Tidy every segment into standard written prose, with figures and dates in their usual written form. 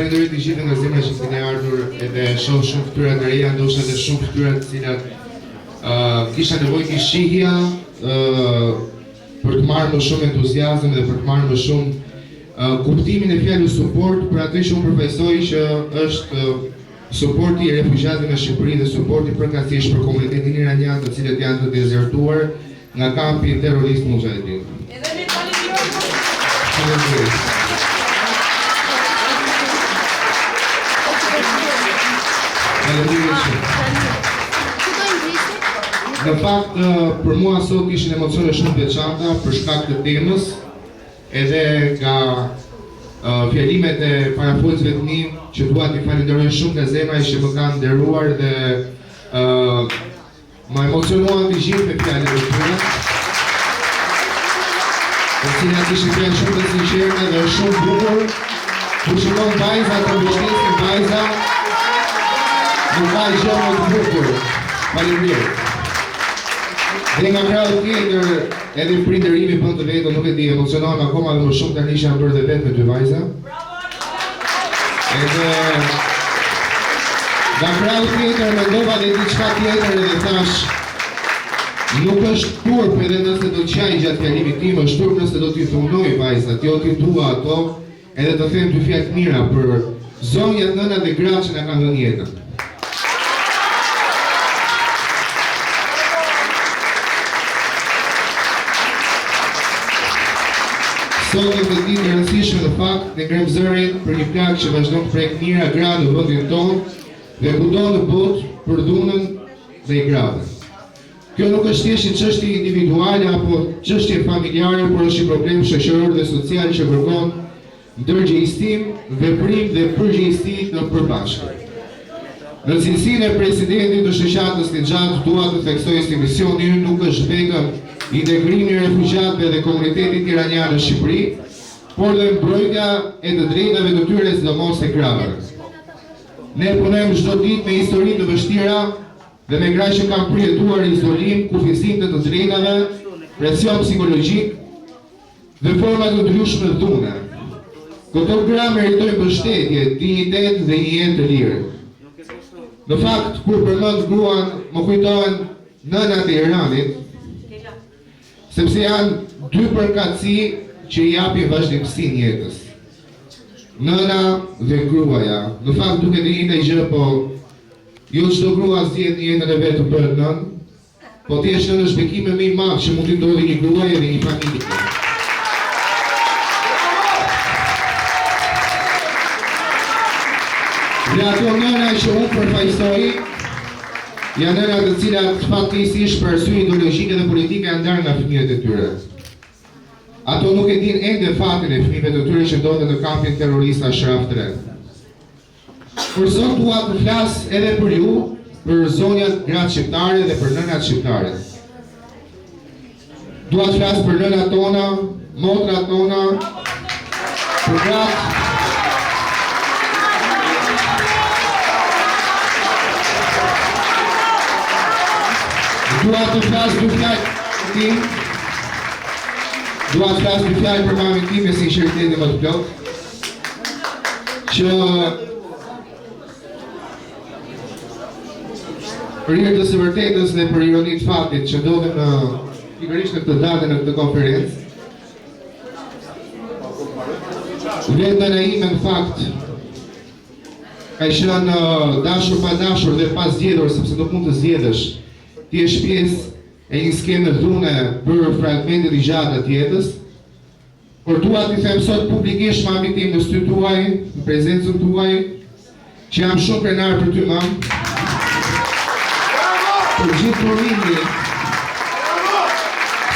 falenderoj të gjithë nga zemra që keni ardhur edhe shoh shumë fytyra të reja, ndoshta edhe shumë fytyra të cilat uh, kisha nevojë t'i shihja uh, për të marrë më shumë entuziazëm dhe për të marrë më shumë uh, kuptimin e fjalës suport për atë që unë përfaqësoj që është uh, suporti i refugjatëve në Shqipëri dhe suporti përkatësisht për komunitetin iranian, të cilët janë të dezertuar nga kampi terrorist Muxhahedin. Edhe ne falenderojmë. Faleminderit. Faleminderit shumë. Në fakt, për mua sot ishin emocione shumë të veçanta për shkak të temës, edhe nga fjalimet e parafolësve të mi, që dua t'i falenderoj shumë nga zemra që më kanë nderuar dhe Më emocionuan të gjithë me fjalët e tyre, të cilat ishin fjalë shumë të sinqerta dhe është shumë bukur. Kur shikon vajza të mbështesin vajza, nuk ka gjë më të bukur. Faleminderit. Dhe nga krahu tjetër, edhe prindërimi bën të vetën, nuk e di, emocionohem akoma dhe më shumë tani që jam bërë dhe vetë me dy vajza. Edhe nga krahu tjetër mendova dhe diçka tjetër edhe thash nuk është turp edhe nëse do të qaj gjatë fjalimit tim, është turp nëse do t'i dhunoj vajzat, jo t'i dua ato, edhe të them dy fjalë të mira për zonjat, nënat dhe gratë që na kanë dhënë jetën. Sot në këtë ditë të rëndësishme në fakt, ne ngremë zërin për një plagë që vazhdon të prekë mijëra gra në vendin tonë dhe kudo në botë për dhunën ndaj grave. Kjo nuk është thjesht një çështje individuale apo çështje familjare, por është një problem shoqëror dhe social që kërkon Ndërgjegjësim, veprim dhe përgjegjësi të përbashkët. Në cilësinë e presidentit të shoqatës Nixhat dua të theksoj se misioni ynë nuk është vetëm integrimi i refugjatëve dhe komunitetit iranian në Shqipëri, por dhe mbrojtja e të drejtave të tyre sidomos e grave. Ne punojmë çdo ditë me histori të vështira dhe me gra që kanë përjetuar izolim, kufizim të të drejtave, presion psikologjik, Dhe forma të ndryshme dhune. Këto gra meritojnë mbështetje, dinjitet dhe një jetë të lirë. Në fakt, kur përmend gruan, më kujtohen nënat e Iranit, sepse janë dy përkatësi që i japin vazhdimësinë jetës. Nëna dhe gruaja. Në fakt duket e njëjta gjë, po jo çdo grua zgjedh në jetën e vet të bëhet nënë, Po të jesh nënë është bekimi më i madh që mund t'i ndodhi një gruaje dhe një familje. Dhe ato nëna që unë përfaqësoj janë nëna të cilat fatkeqësisht për arsye ideologjike dhe politike janë ndarë nga fëmijët e tyre. Ato nuk e dinë ende fatin e fëmijëve të tyre që ndodhen në kampin terrorist Ashraf 3. Por sot dua të flas edhe për ju, për zonjat gratë shqiptare dhe për nënat shqiptare. Dua të flas për nënat tona, motrat tona, për gratë Dua të flas dy fjalë tim. Dua të flas dy fjalë për mamin tim me sinqeritetin më të plotë. Që për hir të së vërtetës dhe për ironi të fatit që ndodhem në pikërisht në këtë datë në këtë konferencë. Vetë nëna ime në fakt ka qenë dashur pa dashur dhe pa zgjedhur sepse nuk mund të zgjedhësh. Ti je pjesë e një skeme dhune për fragmente të gjata të jetës. Por dua t'i them sot publikisht mamit tim në sy tuaj, në prezencën tuaj, që jam shumë krenar për ty mam. Për gjithë durimin,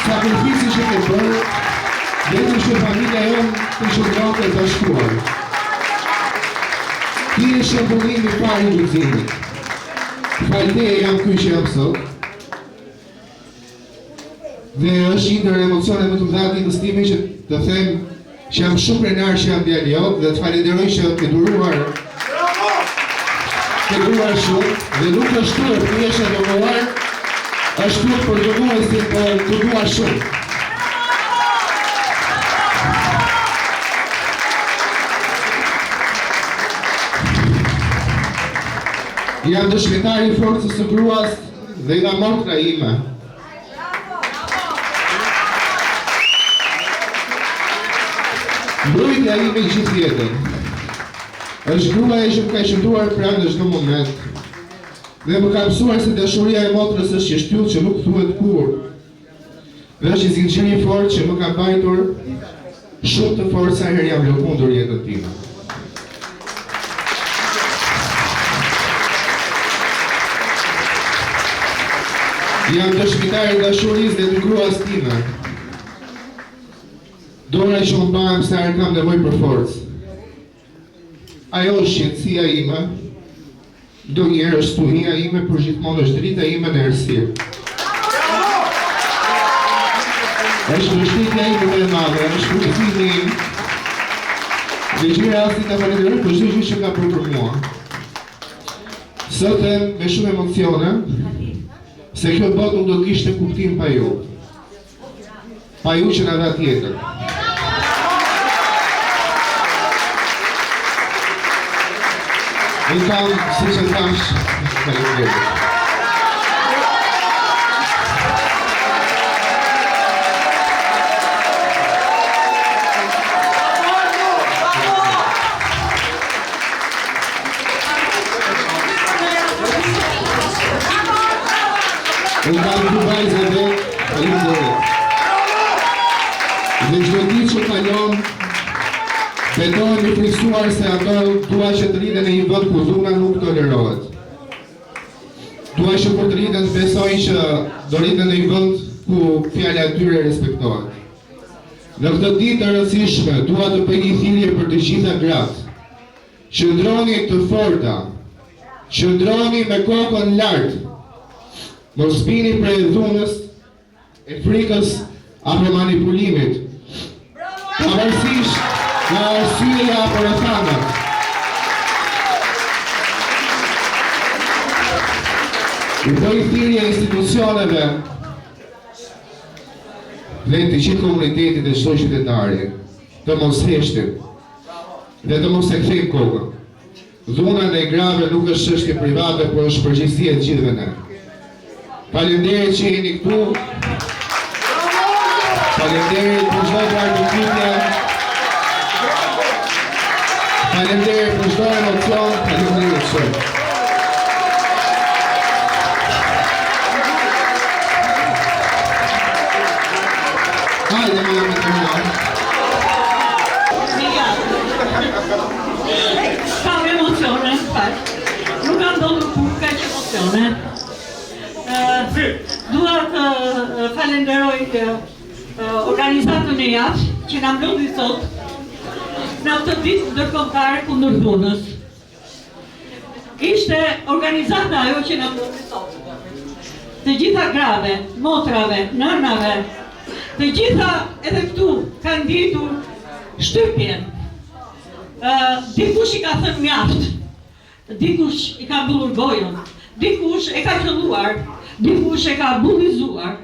sakrificën që ke bërë, vetëm që familja jonë të qëndronte e bashkuar. Ti je shembulli im i parë i guximit. Falë teje jam ky që jam sot. Dhe është një ndër emocionet më të mëdha të jetës time që të them që jam shumë krenar që jam djali jot dhe të falenderoj që ke duruar. Ke duruar shumë dhe nuk është turp të jesh e dhunuar. Është turp për dhunuesin, po të dua shumë. Jam dëshmitar i forcës së gruas dhe nga motra ime. Mbrojtja ime gjithë jetën. Është gruaja që më ka qëndruar pranë në çdo moment. Dhe më ka mësuar se dashuria e motrës është një shtyllë që nuk thyhet kurrë. Dhe është një zinxhir i fortë që më ka mbajtur shumë të fortë sa herë jam lëkundur jetën time. Jam dëshmitar i dashurisë dhe të gruas time. Dora që unë mbahem sa herë kam nevojë për forcë. Ajo është qetësia ime, ndonjëherë është stuhia ime, por gjithmonë është drita ime në errësirë. Është mbështetja ime më e madhe, është frymëzimi im. Dhe gjej rastin ta falenderoj për çdo gjë që ka bërë për mua. Sot them me shumë emocione se kjo botë nuk do të kishte kuptim pa ju. Pa ju që na dhatë jetën. Unë kam, siç e thashë, faleminderit. Unë kam dy vajza dhe faleminderit. Dhe çdo ditë që kalon, betohem i frikësuar se ato dua që të rriten në një vend ku dhuna nuk tolerohet. Dua që kur të rriten të besojnë që do rriten në një vend ku fjala e tyre respektohet. Në këtë ditë të rëndësishme, dua të bëj një thirrje për të gjitha gratë. Qëndroni të forta. Qëndroni me kokën lart. Mos bini pre e dhunës, e frikës apo manipulimit. Pavarësisht nga arsyeja apo rrethanat. U bëj thirrje institucioneve dhe të gjithë komunitetit e çdo qytetari të mos heshtin dhe të mos e kthejnë kokën. Dhuna ndaj grave nuk është çështje private, por është përgjegjësi e të gjithëve ne. Faleminderit që jeni këtu. Faleminderit për çdo duartrokitje. Faleminderit për çdo emocion. Faleminderit shumë. Hajde, më jemi të mua. Kam emocione, në fakt. Nuk ka ndodhur kurrë kaq emocione. Dua të falenderoj organizatën e JAF që na mblodhi sot në këtë ditë ndërkombëtare kundër dhunës. Ishte organizata ajo që na mblodhi sot. Të gjitha grave, motrave, nënave, të gjitha edhe këtu kanë ndjetur shtypjen. Dikush i ka thënë mjaft, dikush i ka mbyllur gojën, dikush e ka qëlluar, dikush e ka bullizuar.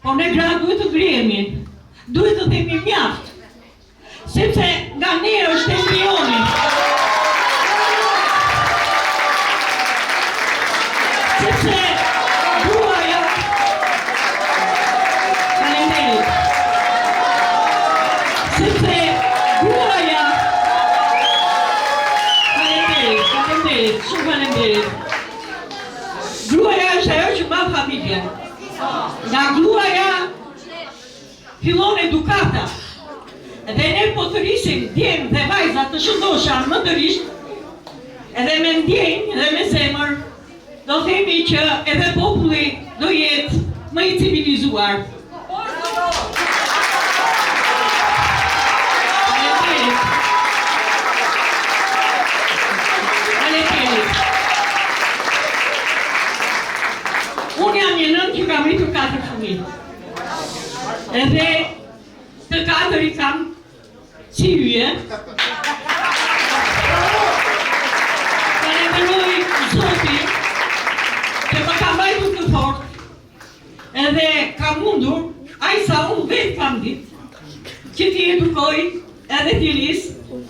Po ne gratë duhet të ngrihemi, duhet të themi mjaft, sepse nga ne është embrioni. Sepse gruaja Faleminderit. Sepse gruaja Faleminderit, faleminderit, shumë faleminderit. Gruaja është ajo që mban familjen. Nga gruaja fillon edukata. Dhe ne po të rrisim djem dhe vajza të shëndosha mendërisht, edhe me ndjenjë dhe me zemër, do themi që edhe populli do jetë më i civilizuar. Faleminderit. Faleminderit. Unë jam një nënë që kam rritur katër fëmijë. Edhe të katër i kam si yje. Falenderoj Zotin që më ka mbajtur të fortë edhe kam mundur, aq sa unë vetë kam ditë, që t'i edukoj edhe t'i rris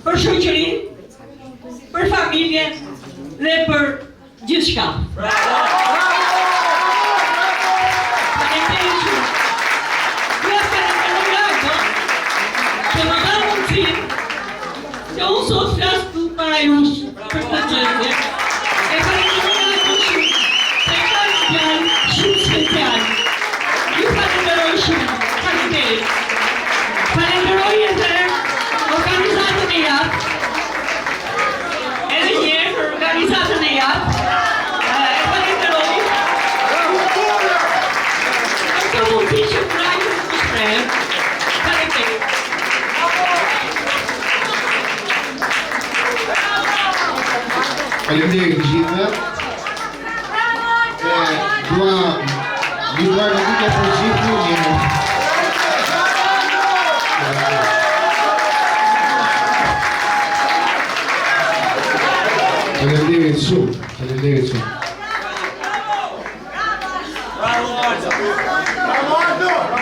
për shoqërinë, për familjen dhe për. gjithçka. Faleminderit shumë. Dua të falenderoj Aldo, që më dha mundësinë që unë sot flas këtu para jush për këtë çështje. E falenderoj Aldo shumë, se ka një djalë shumë special. Ju falenderoj shumë. Faleminderit. Falenderoj edhe organizatën e JAT. Edhe një herë për organizatën e JAT. E falenderoj. Për këtë mundësi që më dha që të shprehem. Faleminderit. Faleminderit të gjithëve. E, dua një duartrokitje për gjithë ju një. Faleminderit shumë. Faleminderit shumë. Bravo Ardo! Bravo Ardo!